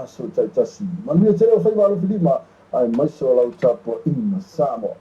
Aso taitasi. Manuia tele o faiva alofilima aemaise o lau tapuaiga Samoa.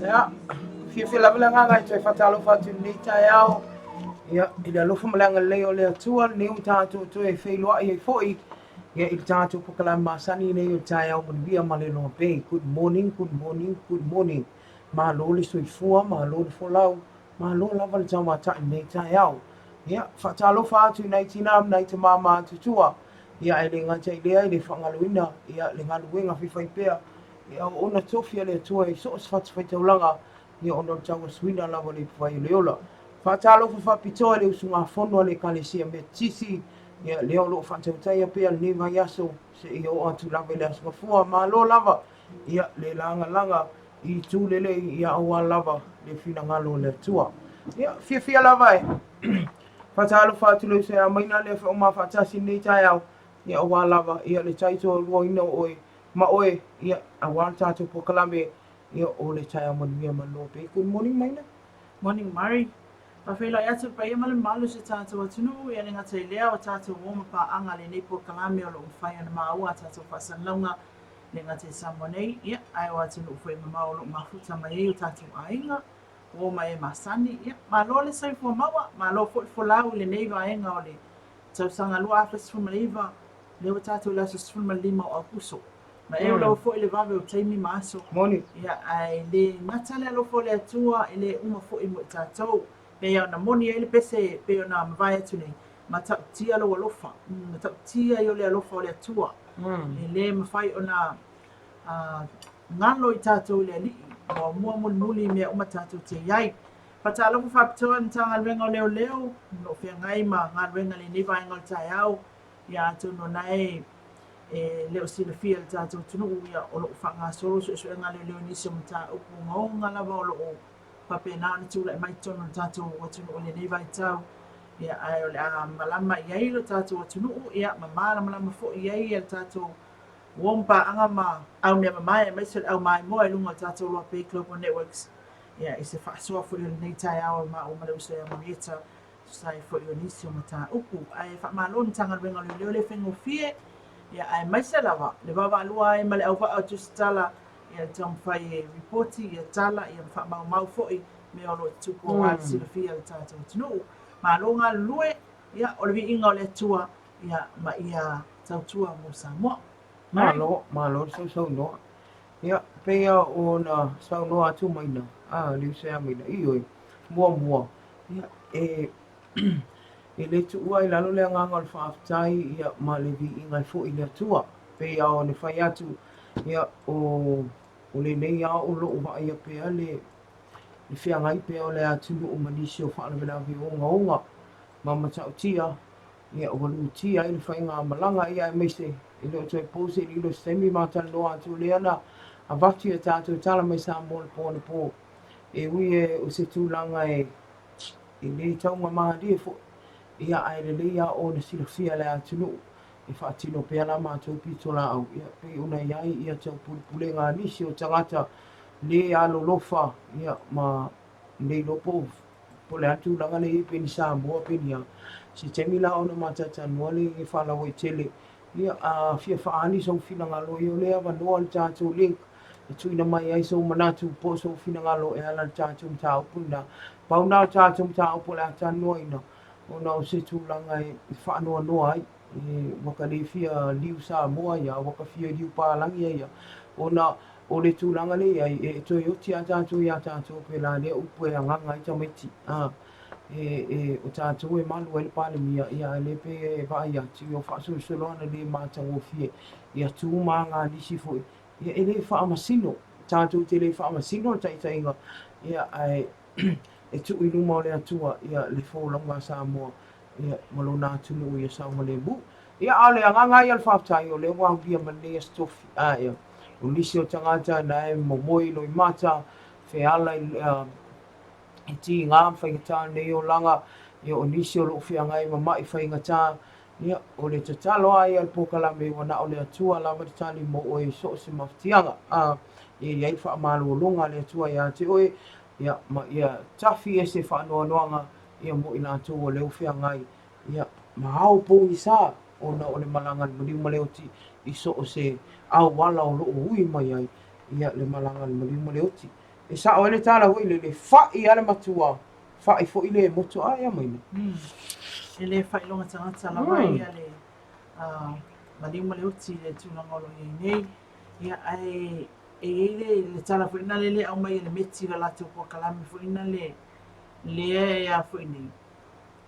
Ia, fiafia lava le agaga e toe faatalofa atu i lenei taeao. Ia, i le alofa ma le agalelei o le Atua, lenei ua tatou toe feiloai ai foi ia, i le tatou polokalame masani nei o le taeao manuia ma le loa Bay. Good morning, good morning, good morning. Malo le soifua, malo le folau, malo lava le taumatai i lenei taeao. Ia, faatalofa atu i nai tinā ma nai tamā matutua. Ia, ae le gata i lea, e le faagaloina ia, le galuega faifaipea ia auauna tofi a le Atua i so o se fatafaitaulaga, ia ona o le tauasuina lava o le ipuvai o le ola. Faatalofa faapitoa i le usugafono a le Ekalesia Metotisi, ia lea o lo o faatautaia pea lenei vaiaso seia oo atu lava i le Aso Gafua. Malo lava ia le lagalaga i itu lelei ia aua lava le finagalo o le Atua. Ia, fiafia lava e faatalofa atu le uso ia Maina lea foi ua ma faatasi i lenei taeao, ia aua lava ia le taitoaluaina o oe ma oe, ia aua le tatou polokalame, ia o le taeao manuia malo pea. Good morning Maina. Morning Murray. Faafeiloai atu i le paia ma le mamalu o si o tatou atunuu, e le gata i lea o tatou uo ma paaga i lenei polokalame o lo o mafai ona maua a tatou faasalalauga e le gata i Samoa nei, ia, ae o atunuu foi mamao o lo o mafuta mai ai o tatou aiga, uo ma e masani. Ia, malo le soifua maua, malo foi le folau i lenei vaega o le tausaga 2019, lea ua tatou i le aso 15 o Aokuso. Ma e ulaua foi le vave o taimi ma aso. Moni. Ia, ae le gata le alofa o le Atua, e le uma foi mo i tatou. Pei ona moni ai le pese pei ona mavae atu nei, matautia lou alofa, matautia ia o le alofa o le Atua. E le mafai ona galo i tatou i le Alii, muamua mulimuli i mea uma tatou te i ai. Faatalofa faapitoa i le Matagaluega o Leoleo, o lo o feagai ma galuega i lenei vaega o le taeao, ia atonu o na e e le o silafia e le tatou atunuu, ia o lo o faagasolo suesuega a leoleo i nisi o mataupu ogaoga lava o lo o faapena ona tulai mai totonu o le tatou atunuu i lenei vaitau. Ia, ae o le a malama i ai lo tatou atunuu, ia, ma malamalama foi i ai le tatou uo ma paaga ma au mea mamae, aemaise o le au maimoa i luga o le tatou Loa Bay Global Networks, ia, i se faasoa foi o lenei taeao ma o le uso ia Marieta tusa ai foi o nisi o mataupu. Ae faamalo i le Matagaluega o Leoleo le faigofie, ia aemaise lava le vaavaalua ai ma le auvaa o Tusitala, ia le taumafai e ripoti ia tala ia ma faamaumau foi mea o lo o tutupu aua le silafia e le tatou atunuu. Malo galulue, ia o le viiga o le Atua, ia ma ia tautua mo Samoa. Malo, malo le sausaunoa. Ia, pei lava ona saunoa atu Maina, a, le uso ia Maina, ioe, muamua, ia, e, e le tuua i lalo le agaga o le faafetai, ia, ma le viiga e foi i le Atua. Pei lava ona fai atu, ia, o, o lenei ao o lo o vaaia pea le, le feagai pea o le atunuu ma nisi o faalavelave ogaoga ma matautia, Ia, ua lutia ai le faigamalaga, ia aemaise e le o toe po se lilo i se taimi ma talanoa atu lea na avatu i a tatou tala mai Samoa i le po anapo. E ui e o se tulaga e e le taugamalie foi, ia ae lelei lava ona silafia e le atunuu e faatino pea la matou pitolaau, ia pei ona i ai ia taupulepulega a nisi o tagata le alolofa, ia ma le iloa po o Po o le a le tulaga lea e i ai pe ni Samoa pe ni a. Se taimi la ona ma talatalanoa lea i faalauaitele. Ia, a fia faaali sou finagalo, ia o lea e avanoa le tatou link e tuuina mai ai sou manatu po o sou finagalo e ala i le tatou mataupu lena. Pau lena o le tatou mataupu o le a talanoaina ona o se tulaga e faanoanoa ai. E, ua ka le fia liu Samoa ia, ua ka fia liu palagi ia, ona o le tulaga lea i ai, e toe oti lava tatou iā tatou pēlā lea upu e agaga ai tamaiti, a, e, e, o tatou e malu ai le Palemia, ia a lea pei e vaai atu, ia o faasolosolo ana le matagofie, ia tu ma aga a nisi foi, ia e le faamasino, tatou te le faamasino le taitaiga, ia ae e tuu i luma o le Atua, ia le folauga a Samoa, ia ma lona atunuu ia saogalemu. Ia, a o le agaga ia o le faafetai, o lea ua aulia mai lenei Aso Tofi. A, ia, o nisi o tagata na e momoe i loimata, feala i, uh, i tīgā ma faigata lenei olaga, ia, o nisi o lo o feagai ma maʻi faigata, ia, o le tatalo lava ia a le polokalame, ua na o le Atua lava le tali mo oe i so o se mafatiaga. A, ia i ai le faamalologa a le Atua iā te oe, ia, ma ia tafi ese faanoanoaga, ia, mo i latou o lea ua feagai, ia, ma ao pogisa ona o le malaga a le maliu ma le oti i so o se auala o lo o ui mai ai, ia, le malaga a le maliu ma le oti. E sao ai le tala foi lele, fa'i lava le matua, fa'i foi le motu a ia Maina. E le faailoga tagata lava ia le maliu ma le oti i le tulaga o lo o i ai nei. Ia, ae e i ai le, le tala foi lena lea e aumai e le METI i le latou polokalame foi lena le, lea e a foi nei,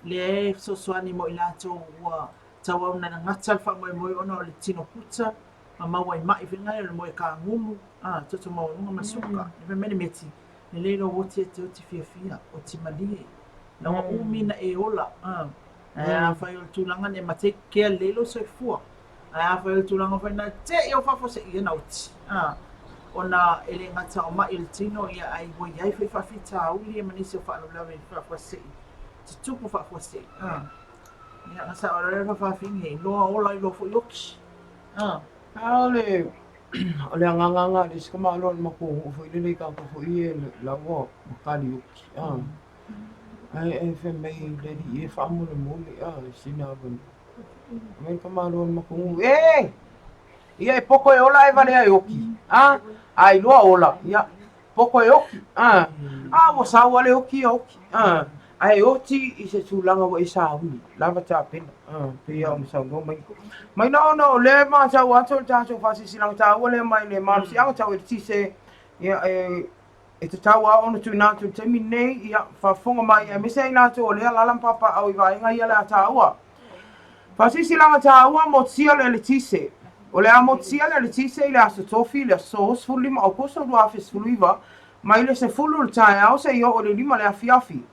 lea e fesoasoani mo i latou ua tauau ina gata le faamoemoe ona o le tino puta ma maua i maʻi foi lena o le moe kagulu, a, toto maualuga ma le suka. Le fai mai le METI, lelei lou oti e te oti fiafia, oti malie. Ina ua umi na e ola, a, ae afai o le tulaga lea ma take care lelei lou soifua. Ae afai o le tulaga foi lena, te i ou faafuasei ia na oti, a. Ona e le gata o ma'i o le tino, ia, ae ua i ai foi faafitauli ma nisi o faalavelave faafuasei, tutupu faafuasei. Ia, na sao le faafafine, iloa ola iloa foi oki. A o le o le agaga lena o le isi tamaloa o le matou nuu foi lele i tagata foi ia la ua kali oki a. Ae e fai mai le alii e faamolemole a sina avanoa. Fai mai le tamaloa o le matou nuu, e! Ia e poto e ola ae valea e oki. A, a iloa ola, ia, poto e oki. A, a ua sau lava le oki ia oki. A, ae oti i se tulaga ua e sauni, lava tapena. A, pei lava ona saunoa mai. Mai na ona o lea e matau atu o le tatou faasilasilaga taua lea mai le malosiaga tau eletise, ia, e, e tatau lava ona tuuina atu i le taimi lenei, ia, faafofoga mai, aemaise ai latou o lea e alaala ma papaaao i vaega ia o le a taua. Faasilasilaga taua motusia le eletise. O le a motusia le eletise i le Aso Tofi, le aso 15 Aokuso 2019, mai le 10 i le taeao seia oo i le 5 i le afiafi.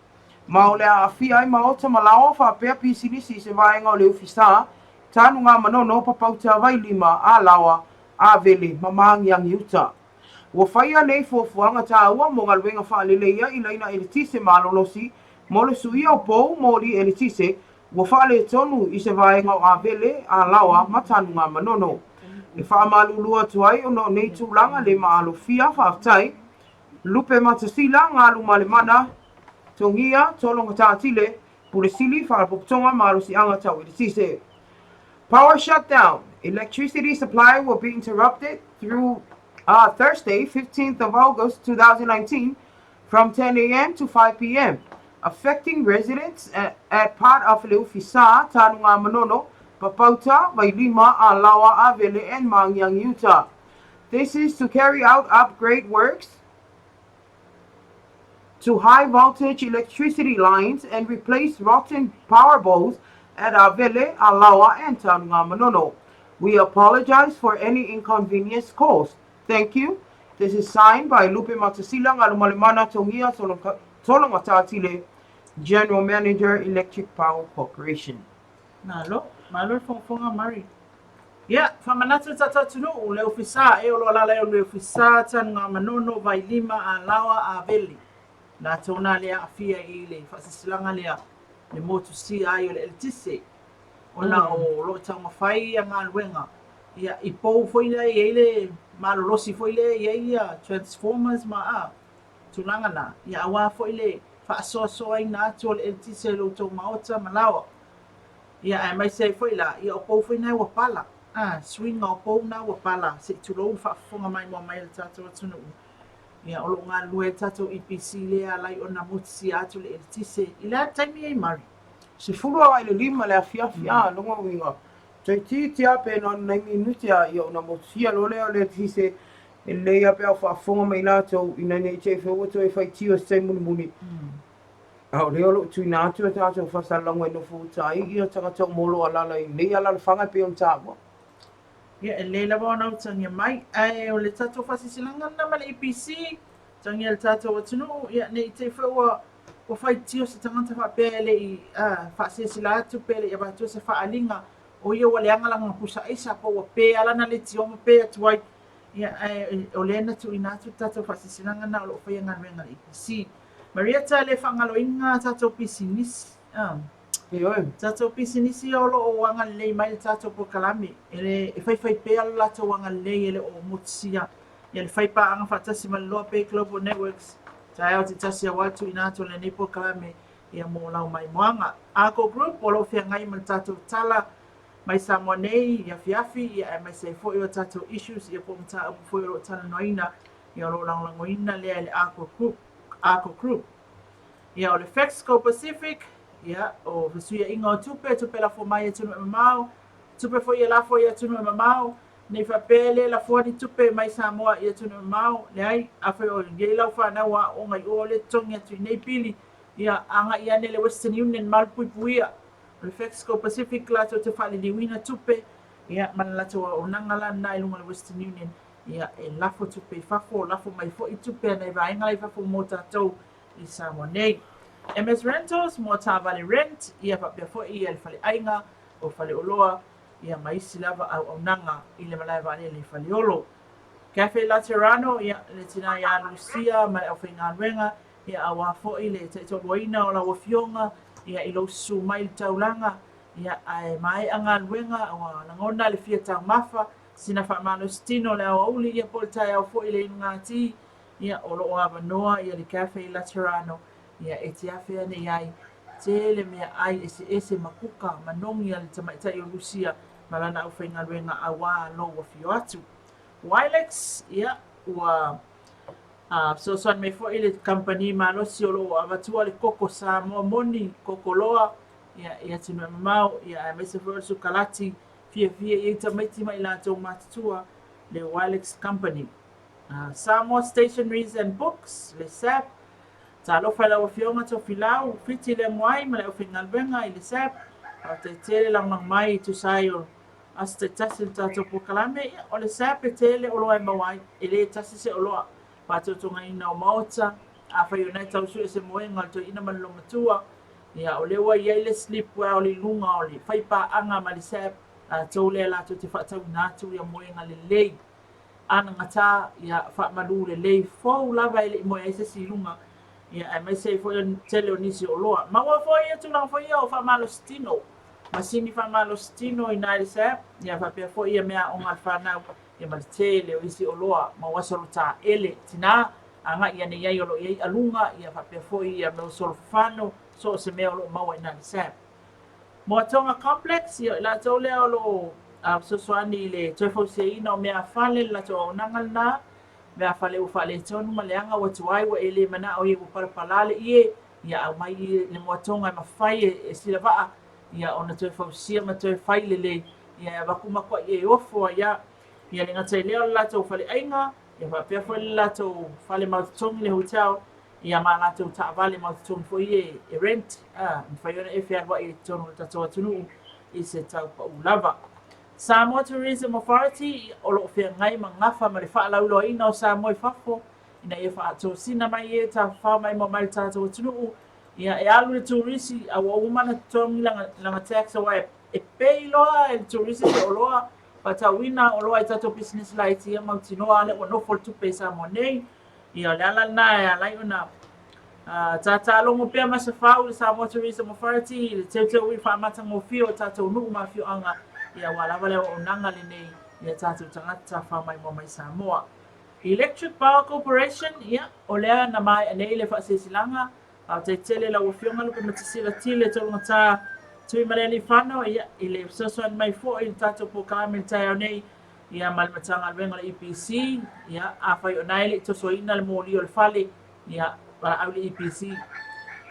Ma o le a aafia ai maota ma laoa faapea pisinisi i se vaega o Leufisa, Tanugamanono, Papauta, Vailima, Alaoa, Avele ma Maagiagiuta. Ua faia nei fuafuaga taua mo galuega faaleleia i laina eletise malolosi mo le suia o pou moli eletise ua faaletonu i se vaega o Avele, Alaoa ma Tanugamanono. E faamalulu atu ai ona o nei tulaga le maalofia, faafetai. Lupematasila, Galumalemana, Togia, Tologatatile, Pule Sili, Faalapotopotoga Malosiaga Tau Eletise. Power shutdown. Electricity supply will be interrupted through Thursday, 15th of August 2019, from 10 a.m. to 5 p.m., affecting residents at, at part of Leufisa, Tanugamanono, Papauta, Vailima, Alaoa, Avele, and Mangiangiuta. This is to carry out upgrade works to high voltage electricity lines and replace rotten power poles at Avele, Alaoa, and Tanugamanono. We apologize for any inconvenience caused. Thank you. This is signed by Lupematasila Galumalemana Togia Tologatatile, General Manager, Electric Power Corporation. Malo, malo le fogafoga Murray. Ia, faamanatu le tatou atunuu, le Ofisa e o lo o alaala ai o le Ofisa Tanugamanono, Vailima, Alaoa, Avele. Latou na le aafia i le faasilasilaga lea, le motusia ai o le eletise, ona o lo o taumafai ia galuega, ia, i pou foi lea e i ai le malolosi foi lea e i ai ia transformers ma a, tulaga na, ia aua foi le faasoasoaina atu o le eletise i lo outou maota ma laoa. Ia, aemaise ai foi la, ia o pou foi na ua pala, a, suiga o pou na ua pala, se i tulou le faafofoga maimoa mai a le tatou atunuu. Ia, o lo o galulue ai le tatou EPC lea e ala ai ona motusia atu le eletise. I le a taimi ai, Murray? 10 agai i le 5 i le afiafi, a, lona uiga, toeitiiti lava pe na o ni nai minute lava, ia ona motusia loa lea o le eletise, e lelei lava pe a o faafofoga mai latou ina ne i te i foi ua toe faitio i se taimi mulimuli. A o lea o lo o tuuina atu e tatou faasalalaga e nofo uta ai ia tagata uma o lo o alaala i nei alaalafaga e pei ona taua. Ia, e lelei lava ona utagia mai, ae o le tatou faasilasilaga lena ma le EPC, utagia e le tatou atunuu, ia ne i te i foi ua ua faitio se tagata faapea e le i faasilasila atu pe le i avatua se faaaliga, o ia ua leaga lana pusa aisa po ua pe lava lana leitio ma pe atu ai. Ia, ae o lea na tuuina atu le tatou faasilasilaga lena o lo o faia galuega a le EPC. Marietta, e le faagaloina a tatou pisinisi. Ioe. Tatou pisinisi o lo o agalelei mai le tatou polokalame. E le e faifai pea lo latou agalelei e le o motusia ia le faipaaga faatasi ma le Loa Pay Global Networks. Taeao taitasi aua le tuuina atu o lenei polokalame ia mo lau maimoaga. Argo Group o lo o feagai ma le tatou tala mai Samoa nei i afiafi ia aemaise ai foi o tatou issues ia po o mataupu foi o lo o talanoaina ia o lo o lagolagoina lea e le Argo Group. Argo Group. Ia, o le Fexco Pacific, ia, o fesuiaiga o tupe, tupe lafo mai i atunuu e mamao, tupe foi e lafo i atunuu e mamao, ne i faapea e le lafoa ni tupe mai Samoa i atunuu e mamao, leai, afai o i ai lau fanau aooga i o, o lea e totogi atu i nei pili, ia, agai ane le Western Union malupuipuia. O le Fexco Pacific latou te faaliliuina tupe, ia, ma le latou auaunaga la lena i luga o le Western Union, ia, e lafo tupe i fafo, lafo mai foi tupe a nai vaega la i fafo mo tatou i Samoa nei. MS Rentals mo taavale rent, ia faapea foi ia le faleaiga o Faleoloa, ia ma isi lava auaunaga i le malae vaalele i Faleolo. Cafe Laterano, ia, le tina ia Lucia ma le aufaigaluega, ia, aua foi le taitoaluaina o lau afioga, ia, i lou susu mai i le taulaga, ia, ae maea galuega, ua lagona le fia taumafa, sina faamalositino i le aoauli, ia, po o le taeao foi i le inugati, ia, o lo o avanoa ia le Cafe Laterano, ia, e te afe ane i ai, tele meaai eseese ma kuka manogi a le tamaitai o Lucia ma lana aufaigaluega aua lou afio atu. Wilex, ia, ua fesoasoani mai foi le kamupani malosi o lo o avatua le koko Samoa moni, koko loa, ia, i atunuu e mamao, ia, aemaise foi o le sukalati, fiafia i ai tamaiti ma i latou matutua, le Wilex Company. Samoa Stationeries and Books, le SAB, Talofa i lau Afioga Tofilau, Fiti Leaguai ma le aufaigaluega i le SAB, faafetai tele lagolago mai e tusa ai o aso taitasi o le tatou polokalame. Ia, o le SAB e tele oloa e maua ai, e le tasi se oloa. Faatotogaina o maota, afai o na e tau sue se moega o le toeaina ma le olomatua, ia, o lea ua i ai le sleep well i luga o le faipaaga ma le SAB, latou lea latou te faatauina atu ia moega lelei. Anagata, ia faamalu lelei fou lava e le i moe ai se isi i luga, ia aemaise ai foi o le tele o nisi o oloa. Maua foi ia tulaga foi ia o faamalositino, masini faamalositino i ina i le SAB, ia faapea foi ia meaaoga a le fanau, ia ma le tele o isi oloa maua solo taele, tina, agai ane i ai o lo o i ai aluga, ia faapea foi ia mea o solo fafano, so o se mea o lo o maua i ina i le SAB. Moatoga Complex, ia o i latou lea o lo o fesoasoani i le toe fausiaina o meafale, le latou auaunaga lena, meafale ua faaletonu ma leaga ua tuai ua e le manao ia ua palapala le ie, ia aumai i le moatoga e mafai e silavaa ia ona toe fausia ma toe fai lelei, ia e avatu matuai e ofo ai lava. Ia le gata i lea o le latou faleaiga, ia faapea foi le latou fale mautotogi le hotel, ia ma latou taavale mautotogi foi ia e rent, a, e mafai ona e fealuai i totonu o le tatou atunuu i se tau pau lava. Samoa Tourism Authority, o lo o feagai ma gafa ma le faalauiloaina o Samoa i fafo ina ia faatosina mai e tafafao maimoa mai le tatou atunuu, ia e alu le turisi a ua uma ona totogi lana tax aua e pay loa e le turisi se oloa faatauina oloa i tatou pisinisi laiti ia mautinoa lea ua nofo le tupe i Samoa nei. Ia o le ala lena e ala ai ona tātālogo pea Masefau i le Samoa Tourism Authority i le teuteu i le faamatagofie o tatou nuu ma afioaga, ia aua lava le auaunaga lenei i a tatou tagata tafafao maimoa mai Samoa. Electric Power Corporation, ia, o lea na maea nei le faasilasilaga, faafetai tele i lau Afioga Lupematasila Tile Taulogata Tuimalealiifano, ia, i le fesoasoani mai foi i le tatou polokalame i le taeao nei, ia ma le Matagaluega o le EPC, ia, afai o na e le i tosoina le moli o le fale, ia, valaau i le EPC.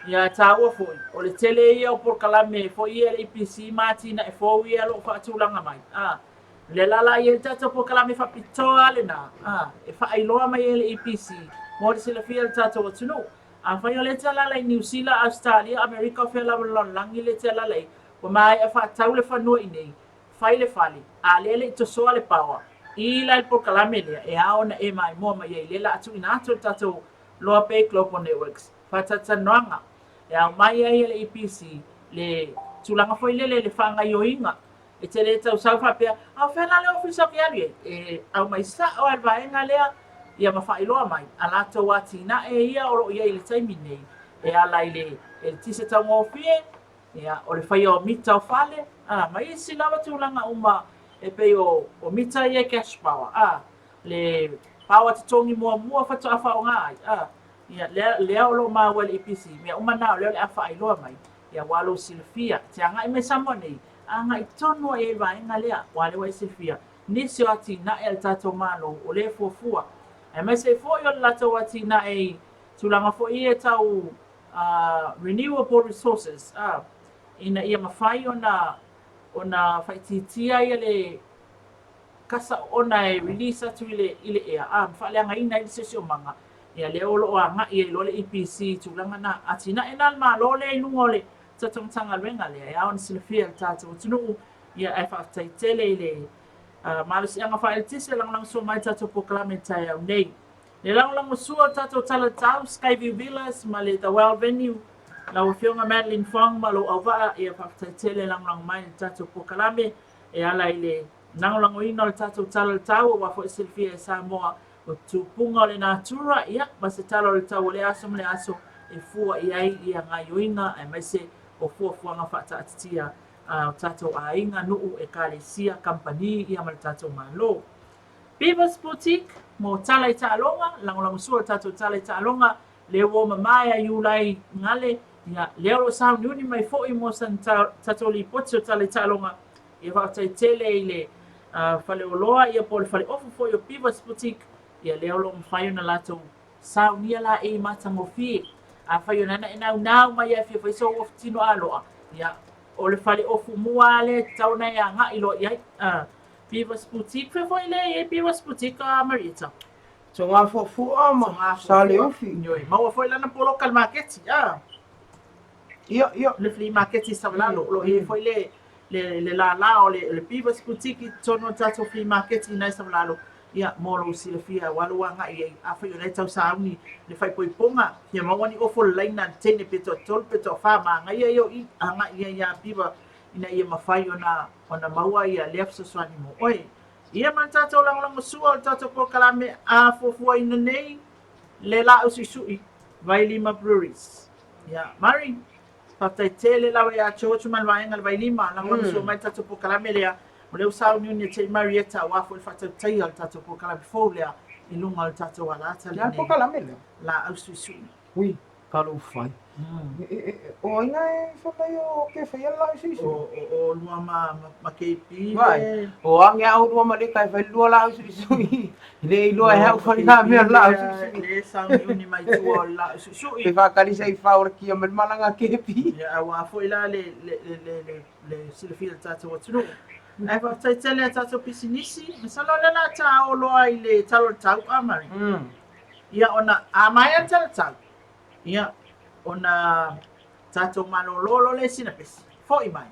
Ia, e taua foi, o le tele ia o polokalame foi ia a le EPC ma atinae fou ia o lo o faatulaga mai, a, o lea la la i ai le tatou polokalame faapitoa lena, a, e faailoa mai ai e le EPC mo le silafia e le tatou atunuu. Afai o lea e te alaala i Niu Sila, Ausetalia, Amerika, o fea lava o le lalolagi lea e te alaala ai, ua maea faatau le fanua i inei, fai le fale, a lea e le i tosoa le paoa, i la i le polokalame lea, e ao ona e maimoa mai ai, lea la a tuuina atu e le tatou Loa Bay Global Networks faatalatalanoaga e ao mai ai e le EPC le tulaga foi lele i le faagaoioiga. E te le tau sau faapea, a o fea la le ofisa ou te alu i ai? E aumai sao lava i le vaega lea ia ma faailoa mai a latou atinae ia o lo o i ai i le taimi nei e ala i le eletise taugofie, Ia, o le faia o mita o fale, a, ma isi lava tulaga uma e pei o, o mita ia e cash power, a, le power totogi muamua faatoa faaaoga ai, a, ia, lea, lea o lo o maua e le EPC, mea uma na o lea o le a faailoa mai, ia aua lou silafia, e te agai mai Samoa nei, agai tonu ai i le vaega lea, aua lea ua e silafia, nisi o atinae a le tatou Malo o lea e fuafua, aemaise ai foi o le latou atinae i tulaga foi ia tau renewable resources, ina ia mafai ona ona faaitiitia ia le kasa oona e release atu i le i le ea, ma faaleagaina ai le siosiomaga, ia lea o lo o agai ai loa le EPC i tulaga na. Atinae la le Malo lea i luga o le tatou Matagaluega lea e ao ona silafia e le tatou atunuu, ia ae faafetai tele i le malosiaga faaeletise e lagolagosua mai i le tatou polokalame i le taeao nei. Le lagolagosua o le tatou talatau, Skyview Villas ma le The Well Venue, lau Afioga Madeline Fong ma lou auvaa, ia faafetai tele lagolago mai i le tatou polokalame e ala i le lagolagoina o le tatou Tala o le Tau aua foi silafia e Samoa o tupuga o le natura, ia, ma se tala o le tau o lea aso ma lea aso e fua i ai ia gaoioiga aemaise o fuafuaga faataatitia a o tatou aiga, nuu, ekalesia, kamupani, ia ma le tatou Malo. Beavers Boutique mo tala i taaloga, lagolagosua o le tatou tala i taaloga, le uo mamae a Iulai Gale, ia, lea o lo o sauniuni mai foi mo sana tatou lipoti o tala i taaloga. Ia faafetai tele i le faleoloa ia po o le faleofu foi o Beavers Boutique, ia lea o lo o mafai ona latou saunia laei matagofie. Afai o lana e naunau mai e fia fai sou ofu tino aloa, ia, o le faleofu mua lava lea e tatau ona e agai loa i ai. Beavers Boutique, fea foi lea e i ai Beavers Boutique a Marietta? Togafuafua ma Saleufi. Ioe, maua foi lana poloka i le maketi, a. Ia, ia. Le flea market i Savalalo, o lo o i ai foi le le le lālā o le, le Beavers Boutique i totonu o le tatou flea market i ina i Savalalo, ia, mo lou silafia aua lou agai i ai. Afai o la e tau sauni le faaipoipoga, fia maua ni ofo le laina a le teine pe toatolu pe toafa, manaia ia o i agai i ai ia Beaver ina ia mafai ona ona maua ia lea fesoasoani mo oe. Ia ma le tatou lagolagosua o le tatou polokalame a fuafuaina nei le laau suisui Vailima Breweries. Ia, Murray, faafetai tele lava ia George ma le vaega le Vailima, lagolagosua mai le tatou polokalame lea. O lea ua sauniuni e te i Marietta aua foi le faatautaia o le tatou polokalame fou lea i luga o le tatou alaata lenei. Polokalame lea? Laau suisui. Ui, talofa e. O ai na e fai mai o ke faia le laau suisui? O lua ma KP le... O age au lua ma leka e fai lua laau suisui. Le iloa e au fai la mea laau suisui. Le sauniuni mai tua o le laau suisui. Pe whakalisa i whaora kia me malanga kepi. Ia, aua foi la le, le, le, le, le, le silafia le tatou atunuu. Ae faafetai tele a tatou pisinisi. Masalo o lea la ta oo loa i le tala o le tau, a Mari? Ia, ona a maea le tala tau, ia, ona tatou malolo loa lea i sina pese, foi mai.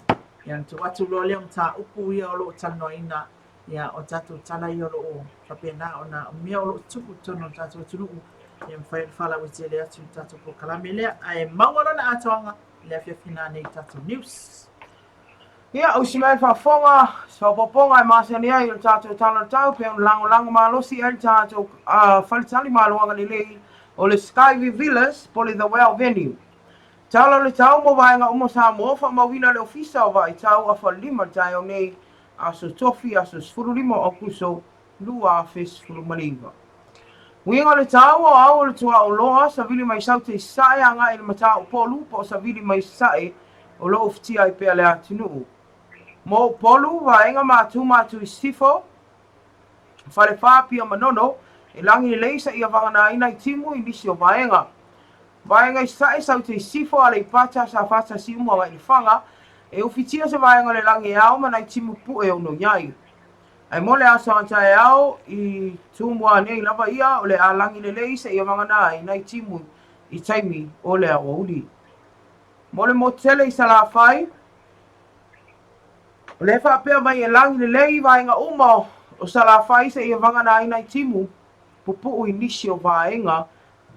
Ia, ona tuu atu loa lea o mataupu ia o lo o talanoaina, ia, o tatou tala ia o lo o faapena ona o mea o lo o tutupu i totonu o le tatou atunuu, ia mafai ona faalauaitele atu i le tatou polokalame lea. Ae maua lona atoaga i le afiafi nanei i le tatou news. Ia, usi mai le faafofoga, se faaopoopoga e masani ai o le tatou Tala o le Tau, pei ona lagolago malosi ai le tatou faletali maloaga lelei o le Skyview Villas po o le The Well Venue. Tala o le Tau mo vaega uma o Samoa, faamauina le Ofisa o Vaai Tau afa lima i le taeao nei, aso Tofi, aso 15 o Aokuso 2019. Uiga o le tau o au o le tuaoloa, savili mai Saute i Sasae agai i le Mataupolu po o savili mai Sasae o lo o ufitia ai pea le atunuu. Mo Upolu, vaega Matuma atu i Sisifo, Falefa, Apia Manono, e lagi lelei seia vaganaina i timu i nisi o vaega. Vaega i Sasae, Saute i Sisifo, Aleipata, Safata, Siumu agai i Lefaga, e ufitia se vaega o le lagi e ao ma nai timu pue ono i ai. Ae mo le aso a taeao i Tumua nei lava ia o le a lagi lelei seia vagana ai nai timu i taimi o le aoauli. Mo le motu tele i Salafai, o lea e faapea mai e lagi lelei i vaega uma o Salafai seia vagana ai nai timu pupuu i nisi o vaega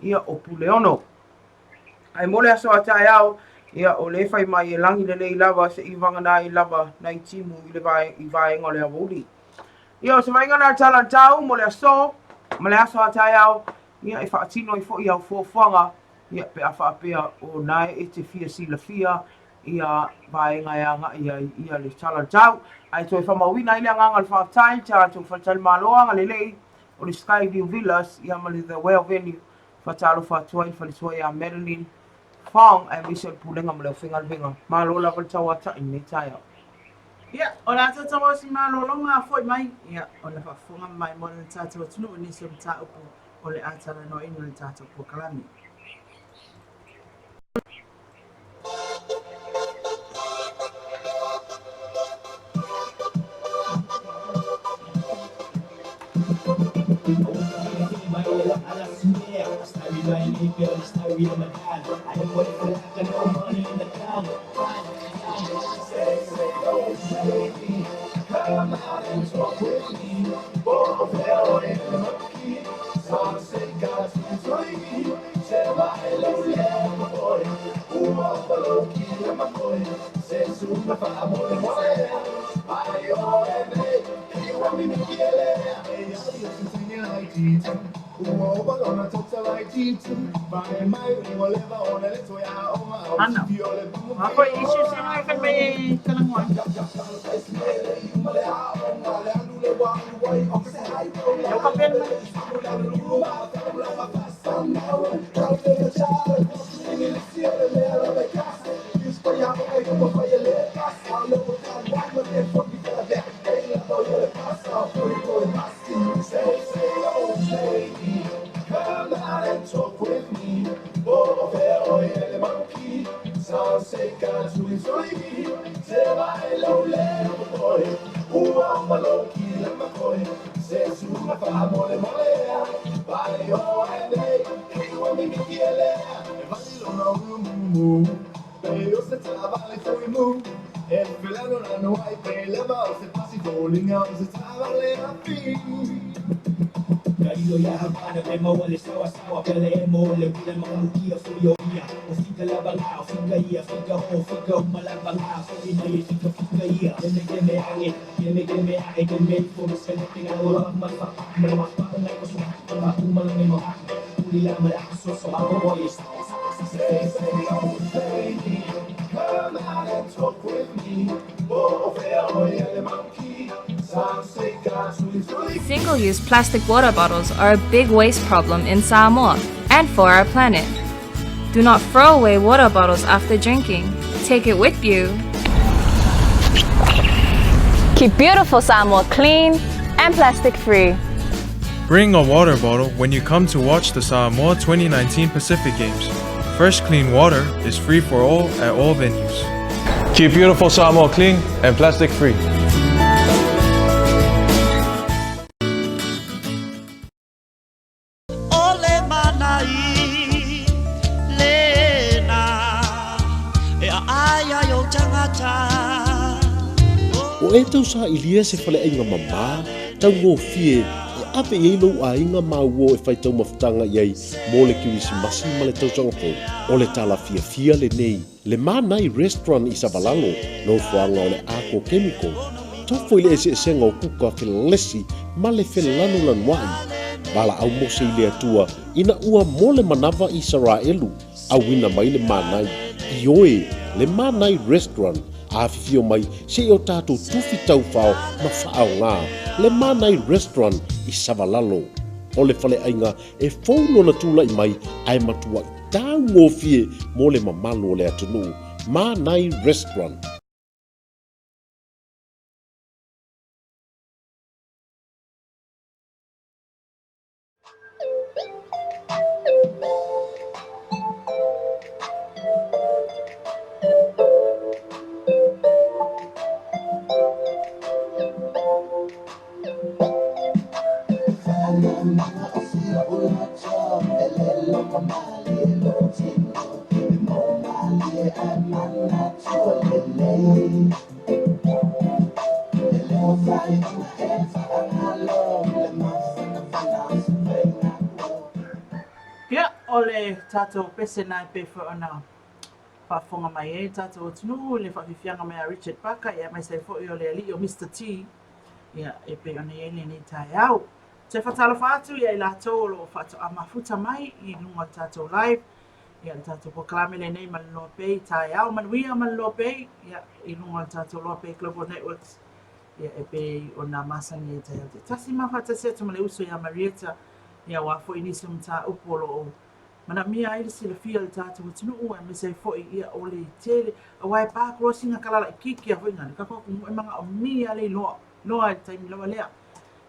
ia o Puleono. Ae mo le aso a taeao, ia, o lea e fai mai e lagi lelei lava seia vagana ai lava nai timu i le vae, i vaega o le aoauli. Ia, o se vaaiga lena tala a le tau mo le aso ma le aso a taeao, ia, e faatino ai foi au fuafuaga, ia, pe a faapea o na e te fia silafia ia vaega e agai ai ia le tala a le tau. Ae toe faamauina ai le agaga o le faafetai i le tatou faletalimalo agalelei o le Skyview Villas, ia, ma le The Well Venue. Faatalofa atu ai i le faletua ia Madeline Fong aemaise o le Pulega ma le Aufaigaluega. Malo lava le tauatai i lenei taeao. Ia, o le a tatou ao se malologa a foi mai, ia, ona faafofoga ma maimoa le tatou atunuu i nisi o mataupu o le a talanoaina i le tatou polokalame. Ana. A foi isi se mai fai mai e talanoa ai. E o ka pena mai. Single use plastic water bottles are a big waste problem in Samoa and for our planet. Do not throw away water bottles after drinking. Take it with you. Keep beautiful Samoa clean and plastic free. Bring a water bottle when you come to watch the Samoa 2019 Pacific Games. Fresh, clean water is free for all at all venues. Keep beautiful Samoa clean and plastic free. O le manai lena e aai ai o tagata. O e tausailia se faleaiga mamā taugofie e ave i ai lou aiga ma uo e fai taumafataga i ai mo le Kerisimasi ma le tausaga fou. O le tala fiafia lenei, le Manai Restaurant i Savalalo, nofoaga o le Arco Chemical. Tofo i le eseesega o kuka felesi ma le felanulanuaʻi. Valaau Mose i le Atua ina ua mo le manava Isaraelu, auina mai le Manai. Ioe, le Manai Restaurant, afifio mai se i o tatou tufi taufao ma faaogā le Manai Restaurant i Savalalo. O le faleaiga e fou lona tulaʻi mai ae matuaʻi taugofie mo le mamalu o le atunuu. Manai Restaurant. Ia, o le tatou pese na e pei foi ona faafofoga mai ai le tatou atunuu i le faafiafiaga mai a Richard Parker, ia aemaise ai foi o le alii o Mister T, ia e pei ona i ai lenei taeao. Toe faatalofa atu ia i latou o lo o faatoa mafuta mai i luga o le tatou live, ia le tatou polokalame lenei ma le Loa Bay, taeao manuia ma le Loa Bay, ia i luga o le tatou Loa Bay Global Networks, ia e pei ona masani ai taeao taitasi ma faatasi atu ma le uso ia Marietta, ia aua foi nisi o mataupu o lo o manaomia ai le silafia o le tatou atunuu aemaise ai foi ia o le tele aua e pa crossing a kala laitiiti a foi ngana ka ko ku e manaomia le iloa loa i le taimi lava lea.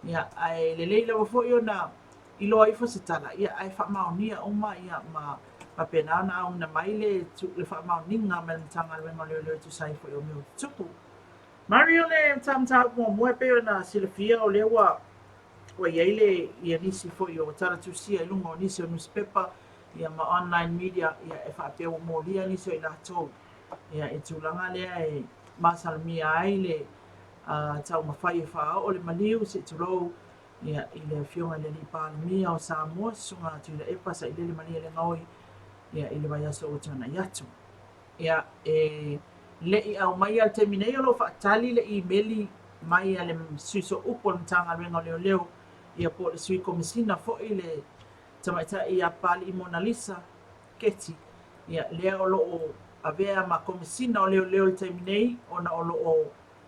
Ia ae lelei lava foi ona iloa ifo se tala ia ae faamaonia uma ia ma faapena ona auina mai le le faamaoniga mai le Matagaluega o Leoleo e tusa ai foi o mea o tutupu. Mario le mataupu muamua e pei ona silafia o lea ua ua i ai le ia nisi foi o tala tusia i luga o nisi o nusipepa ia ma online media ia e faapea ua molia nisi o i latou ia i tulaga lea e masalomia ai le taumafai e faaoo le maliu se i tulou ia i le Afioga i le Alii Palemia o Samoa, Susuga Tuilaepa Sailele Malielegaoi ia i le vaiaso ua tuanai atu. Ia e le i aumaia i le taimi nei o lo o faatali le imeli mai a le sui sooupu o le Matagaluega o Leoleo Ia po o le Sui Komesina foi le Tamaitai ia Papalii Monalisa Keti, ia lea o lo o avea ma Komesina o Leoleo i le taimi nei ona o lo o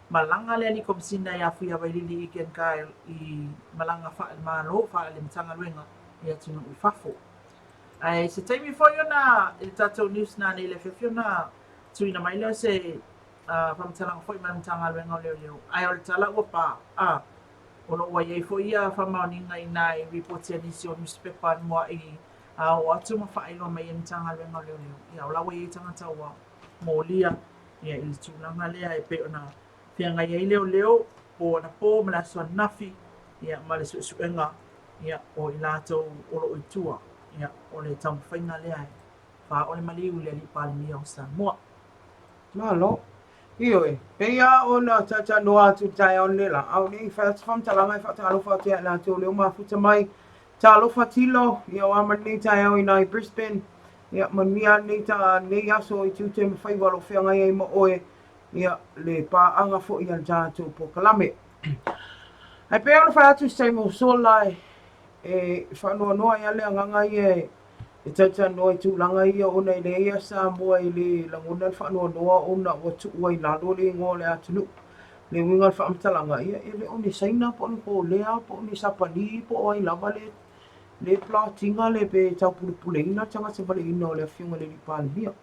malaga le Alii Komesina ia Fuiavailili Egan Kyle i malaga faale-Malo, faale-Matagaluega i atunuu i fafo. Ae se taimi foi ona i le tatou news nanei i le afiafi ona tuuina mai lea o se faamatalaga foi mai le Matagaluega o Leoleo. Ae o le tala ua pa, a, o lo o ua i ai foi ia faamaoniga i nai ripoti a nisi o nusipepa na mua'i a oo atu ma faailoa mai e le Matagaluega o Leoleo, ia o la ua i ai tagata ua molia ia i le tulaga lea e pei ona feagai ai leoleo po anapo ma le aso ananafi ia ma le suesuega ia o i latou o lo o i tua ia o le taumafaiga lea e faaoo le maliu i le Alii Palemia o Samoa. Malo. Ioe, pei lava ona talatalanoa atu i le taeao lenei la, a o le i fai atu se faamatalaga e faatalofa atu ia i latou o lea ua mafuta mai. Talofa tilo, ia o a ma lenei taeao i ina i Brisbane. Ia, manuia lenei, ta, lenei aso i tiute ma faiva o lo o feagai ai ma oe, ia, le paaga foi a le tatou polokalame. Ae pei ona fai atu i se taimi ua sola e, e faanoanoa ai lava le agaga ia e, e talatalanoa i tulaga ia ona e leai lava Samoa e le lagona le faanoanoa ona ua tuu ai i lalo le igoa o le atunuu. Le uiga o le faamatalaga, ia e le o ni Saina po o ni Kolea po o ni Sapani po o ai lava le le plot ina le pe taupulepuleina le tagata valeina o le Afioga i le Alii Palemia.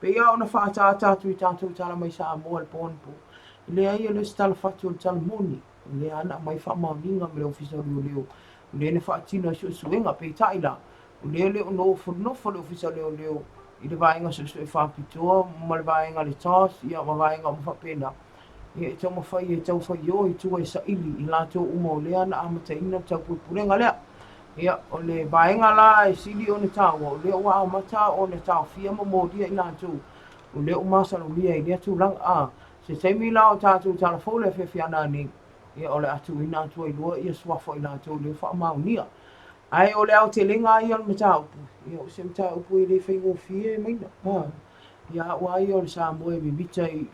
Pei lava ona faaataata atu i tatou tala mai Samoa i le po anapo, e leai e le o se tala fatu o le tala moni. O lea lava na aumai faamaoniga mai le Ofisa o Leoleo, o lea na faatino ai suesuega. Peitai la, o lea e le o nofonofo le Ofisa o Leoleo i le vaega suesue faapitoa ma le vaega a le TARS ia ma vaega uma faapena, ia e taumafai e tau faio i tua e saili i latou uma o lea na amataina le taupulepulega lea. Ia, o le vaega la e sili ona taua, o lea ua amata ona taofia ma molia i latou o lea ua masalomia i lea tulaga. A, se taimi la o tatou tala fou le afiafi a nanei, ia o le a tuuina atu ai loa ia suafa o i latou lea ua faamaonia. Ae o le aotelega lava ia o le mataupu, ia o se mataupu e le faigofie maina. A, ia au lava ia o le Samoa e mimita i,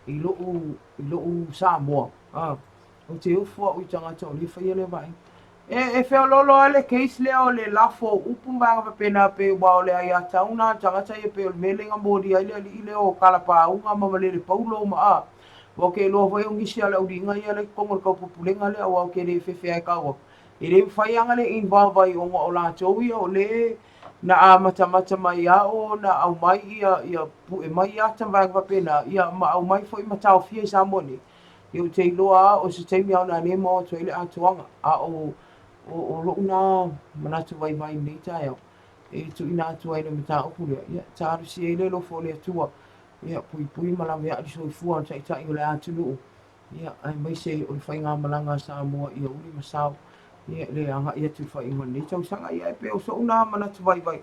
i lo'u, i lo'u Samoa, a, ou te ofo au i tagata o lea e faia lea vaega. E, e feoloolo lava le case lea o le lafo o upu ma vaega faapena pei aua o le aiatatau lena a le tagata ia pei o le mea lea na molia ai le alii lea o Kalapauga ma Malele Paulo ma a. Aua ou te iloa foi o nisi o le auliiga ia la e i totonu o le taupulepulega lea aua ou te le fefe lava e tau atu. E le mafai lava ona le involve ai ona o latou ia o le na amatamata mai lava ona aumai ia, ia pue mai ata ma vaega faapena, ia ma aumai foi ma taofia i Samoa nei. Ia ou te iloa lava o se taimi lava ona le maua atu ai le atoaga, a o, o, o lo'u na manatu vaivai i lenei taeao, e tuuina atu ai le mataupu lea, ia talosia ai le alofa o le Atua, ia puipui ma laveai le soifua o le Taitai o le atunuu, ia, aemaise o le faigamalaga a Samoa ia uli ma sao, ia, le agai atu i le faaiuga o lenei tausaga. Ia, e pei o so'u na manatu vaivai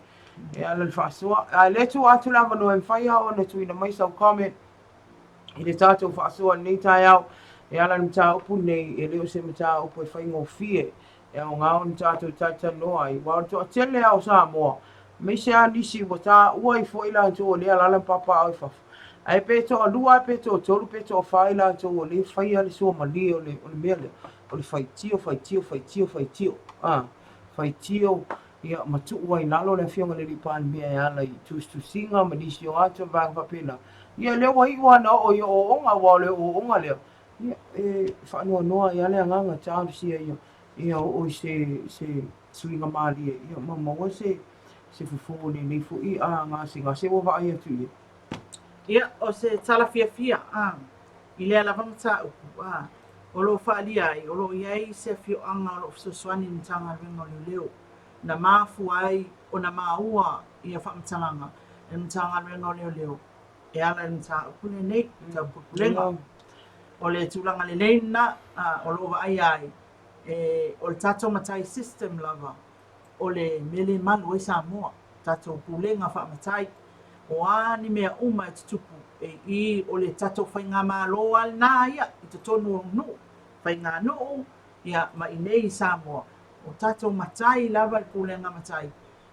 e ala i le faasoa. A o lea e tuu atu le avanoa e mafai lava ona tuuina mai sau comment i le tatou faasoa i lenei taeao e ala i le mataupu lenei, e le o se mataupu e faigofie e aoga ona tatou talatalanoa ai, aua o le toatele lava o Samoa, aemaise lava nisi ua taua ai foi latou o lea e alaala ma papaaao i fafo, ae pe toalua pe toatolu pe toafa i latou o lea e faia le suamalie o le, o le mea lea, o le faitio, faitio, faitio, faitio, a, faitio, ia, ma tuu ai i lalo le Afioga i le Alii Palemia e ala i tusitusiga ma nisi o atu ma vaega faapena. Ia, lea ua iu lava ona oo i ooooga, aua o le ooooga lea, ia, e faanoanoa ai lava le agaga, talosia ia, ia oo i se, se suiga malie, ia ma maua se, se fofo o lenei foi a gasegase ua vaai atu i ai. Ia, o se tala fiafia, a, i lea lava mataupu, a, o lo o faaalia ai, o lo o i ai se afioaga o lo o fesoasoani i le Matagaluega o Leoleo, na mafua ai ona maua ia faamatalaga e le Matagaluega o Leoleo e ala i le mataupu lenei tau pulepulega. O le tulaga lelei lena o lo o vaaia ai, e, o le tatou matai system lava o le mea lea e malu ai Samoa, tatou pulega faamatai, o a ni mea uma e tutupu e i o le tatou faigamalo lava lena ia i totonu o nuu, faiganuu ia ma inei i Samoa, o tatou matai lava le pulega matai.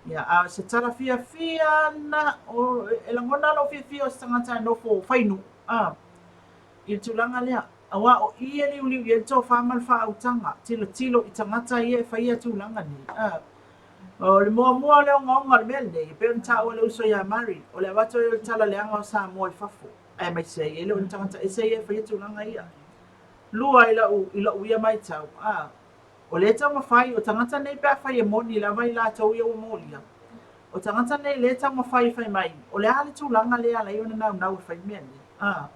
Ia, a o se tala fiafia lena, o, e lagona lou fiafia o se tagata e nofo fai nuu, a, i le tulaga lea. Aua o i e liuliu i ai le tofa ma le faautaga, tilotilo i tagata ia e faia tulaga nei. A. O le muamua o le ogaoga o le mea lenei, e pei ona taua e le uso ia Mary, o le avatu ai o le tala leaga o Samoa i fafo, aemaise ai e le o ni tagata ese ia e faia tulaga ia. Lua i lau, i lou ia matau, a. O lea e taumafai, o tagata nei pe afai e moni lava i latou ia ua molia, o tagata nei lea e taumafai e fai mai, o le a le tulaga lea e ala ai ona naunau e fai le mea nei? A.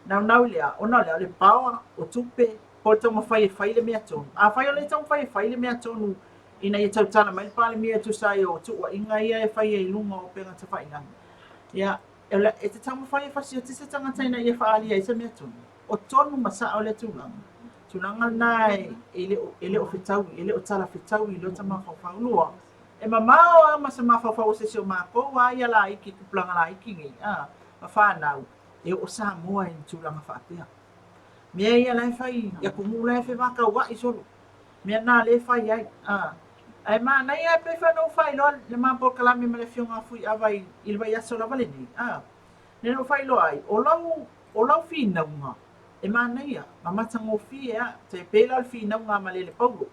Naunau i le a? Ona o le a? O le power, o tupe, po o le taumafai e fai le mea tonu. Afai o lea e taumafai e fai le mea tonu ina ia tautala mai le Palemia e tusa ai o tuuaiga ia e faia i luga o upega tafailagi, ia, e te taumafai e fasioti se tagata ina ia faaalia ai se mea tonu. O tonu ma sao lea tulaga. Tulaga lena e le o, e le o fetaui, e le o talafetaui i lota mafaufau. Lua, e mamao lava ma se mafaufau o se isi o makou a ia laiki, tupulaga laiki nei, a, ma fanau, e oo Samoa i ni tulaga faapea. Mea ia la e fai i atunuu la e fevakaua'i solo. Mea na lea e fai ai. A. Ae manaia e pei foi ona ou faailoa le ma polokalame ma le Afioga a Fuiava i, i le vaiaso lava lenei. A. Lea na ou faailoa ai, o lau, o lau finauga, e manaia, ma matagofie a, tai pei la o le finauga a Malele Paulo,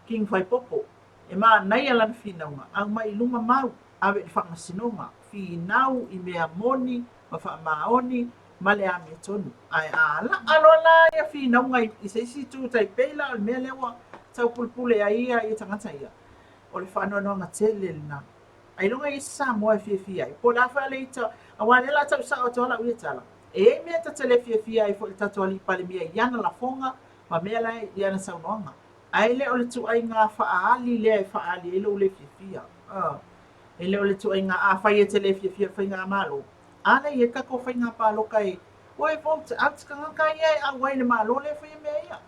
King Faipopo, e manaia lana finauga, aumai i luma mau, ave i le faamasinoga, finau i mea moni ma faamaoni ma le amiotonu. Ae a laa loa la ia finauga i se isi itu tai pei la o le mea lea ua taupulepule ai ia tagata ia, o le faanoanoaga tele lena. Ailoga e i ai se Samoa e fiafia ai, po o le a foi a le ita, aua o lea o le a tau sao atu lava lau ia tala, e i ai mea ta te le fiafia ai foi i le tatou Alii Palemia i ana lafoga ma mea la e i ana saunoaga. Ae le o le tuaiga faaali lea e faaali ai lou le fiafia. E le o le tuaiga afai e te le fiafia i le faigamalo, a lea e i ai le tatou faiga palota e o e vote out tagata ia e auai i le Malo lea e faia mea ia.